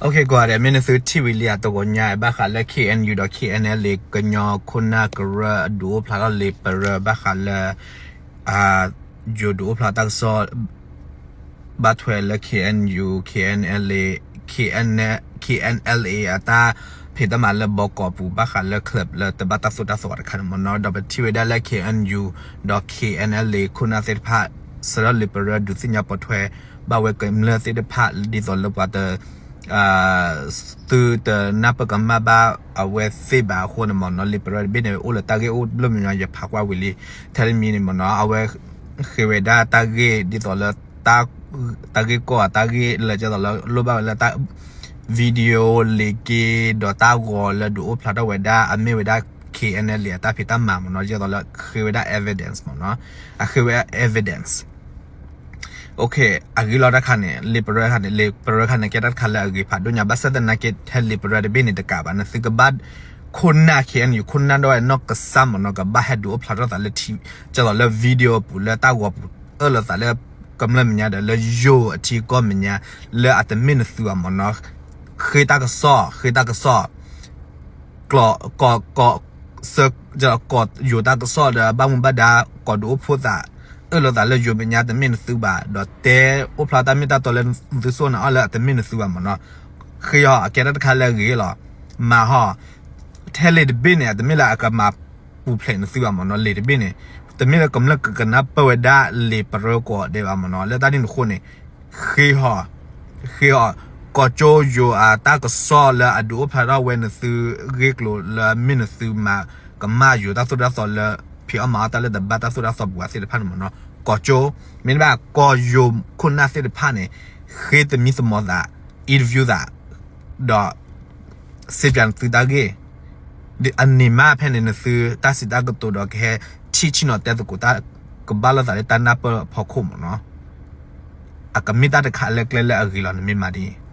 ကိးဂၤဒဲး မ့ၢ်နသုထံၣ်ဝံၤလံအတဂီၤညါ ဘၣ်ဃးလၢ K N U ဒီး K N L A ကညီခိၣ်နၢ်ကရၢအဒုးအိၣ်ဖျါထီၣ်လံာ်ပရၢ ဘၣ်ဃးလၢ ယိၤဒုးအိၣ်ဖျါတၢ်ကစီၣ် ဘၣ်ထွဲလၢ K N U, K N L A, K N, K N L A အတၢ်ဖံးတၢ်မၤလၢဘီကီးပူၤ ဘၣ်ဃးလၢ club လၢတဘၣ်တၢ်သိၣ်တၢ်သီတခါန့ၣ်မ့ၢ်နီၤ. ဒီးပထံၣ်ဝဲဒၣ်လၢ K N U ဒီး K N L A ခိၣ်နၢ်သ့ၣ်တဖၣ် ဆှၢထီၣ်လံာ်ပရၢဒုးသ့ၣ်ညါပိာ်ထွဲ ဘၣ်ဝဲကမျၢၢ်သ့ၣ်တဖၣ် ဒ်သိးလၢပှၤတ သုတနၢ်ပၢၢ်ကမၣ်ဘၣ်အဝဲသ့ၣ်ဘၣ်အဃိန့ၣ်မ့ၢ်နီၤ. လံာ်ပရၢတဘ့ၣ်န့ၣ် အိၣ်လၢတၢ်ဂ့ၢ်အိၣ်ဘျီမုၢ်ညီ ယဖးကွၢ်ဝံၤလံ ထဲတမံၤန့ၣ်မ့ၢ်နီၤ. အဝဲဃ့ဝဲဒၣ်တၢ်ဂ့ၢ်ဒ်သိးလၢ တၢ်ဂ့ၢ်ကီၢ်အတၢ်ဂ့ၢ်လၢကဲသိးလၢလိၣ်ဘၣ်ဝဲလၢတၢ် video လံာ်က့ ဒီးတၢ်ဂီၤလၢဒုးအိၣ်ဖျါထီၣ်ဝဲဒၣ် အမ့ၢ်ဝဲဒၣ် K N L A အတၢ်ဖံးတၢ်မၤမ့ၢ်နီၤ. ဒ်သိးလၢဃ့ဝဲဒၣ် evidence မ့ၢ်နီၤ. အဃ့ဝဲ evidence အဂ့ၢ်လီၤတၢ်ခါန့ၣ် လံာ်ပရၢခါန့ၣ် လံာ်ပရၢခါန့ၣ် ကဲတၢ်တခါလၢအဂ့ၤဖးဒိၣ်ညါ ဘၣ်ဆၣ်သနာ်က့ ထဲလံာ်ပရၢတဘ့ၣ်န့ၣ်တကးဘၣ် နသုကဘၣ် ခိၣ်နၢ် K N U ခိၣ်နၢ်ဒိၣ်ဝဲနီၢ်ကစၢ်မ့ၢ်နီၤ ကဘၣ်ဟဲဒုးအိၣ်ဖျါထီၣ်သးလၢ ကဲသိးလၢ video ပူၤလၢတၢ်ဂီၤပူၤ အၢၣ်လီၤသးလၢ ကမျၢၢ်မဲာ်ညါဒီးလၢယိၤအထံကီၢ်မဲာ်ညါ လၢအတမ့ၢ်နသုဘၣ်မ့ၢ်နီၤ. ဃ့တၢ်ကစီၣ် ဃ့တၢ်ကစီၣ် ကီး ကီး ကိးယိၤတၢ်ကစီၣ်ဒီး ဘၣ်မူဘၣ်ဒါ ကိးဒုးအိၣ်ဖှိၣ်သး အၢၣ်လီၤသးလၢယိၤမဲာ်ညါတမ့ၢ်နသုဘၣ် ဒီးတဲအိၣ်ဖျါတၢ်မ့ၢ်တၢ်တီလၢသုစိၣ်နအီၣ်လၢအတမ့ၢ်နသုဘၣ်မ့ၢ်နီၤ. ဃ့ဟီ အကဲတၢ်တခါလၢအဂ့ၤလီၤ. မၤဟီ ထဲလံာ်တဘ့ၣ်န့ၣ် အတမ့ၢ်လၢအကမၤပူၤဖျဲးနသုဘၣ်မ့ၢ်နီၤ. လံာ်တဘ့ၣ်န့ၣ် တမ့ၢ်လၢကမျၢၢ်ကကနၢ်ပၢၢ်ဝဲဒၣ်လံာ်ပရၢကိးဒဲးဘၣ်မ့ၢ်နီၤ. လၢတၢ်န့ၣ်အဃိန့ၣ် ဃ့ဟီ ဃ့ဟီ ကိးကၠိယိၤအတၢ်ကစီၣ်လၢအဒုးအိၣ်ဖျါထီၣ်ဝဲနသုဂ့ၢ်ကျိၤလၢမ့ၢ်နသုမၤကမၣ်ယိၤတၢ်သိၣ်တၢ်သီလၢ ဖံးအီၣ်မၤအီၣ်တၢ်လၢတဘၣ်တၢ်သိၣ်တၢ်သီပူၤသ့ၣ်တဖၣ်န့ၣ်မ့ၢ်နီၤ. ကိးကၠိ မ့ၢ်ဘၣ်ကိးယိၤခိၣ်နၢ်သ့ၣ်တဖၣ်န့ၣ် ဃ့သမံသမိးသး interview သး ဒီး စံးပၠးနသုတၢ်ဂ့ၢ် အန့ၣ်မးဖဲန့ၣ် နသုတၢ်စံးတၢ်ကတိၤဒီးကဟဲ ထံၣ်ဆံၣ်နီၤတဲသကိးတၢ်ကဘၣ်လိာ်သးလၢတၢ်နၢ်ပၢၢ်အဖီခိၣ်မ့ၢ်နီၤ. အကမ့ၢ်တၢ်တခါလၢကျဲလၢအဂ့ၤလီၤ နမ့ၢ်မၤဒ်အံၤ.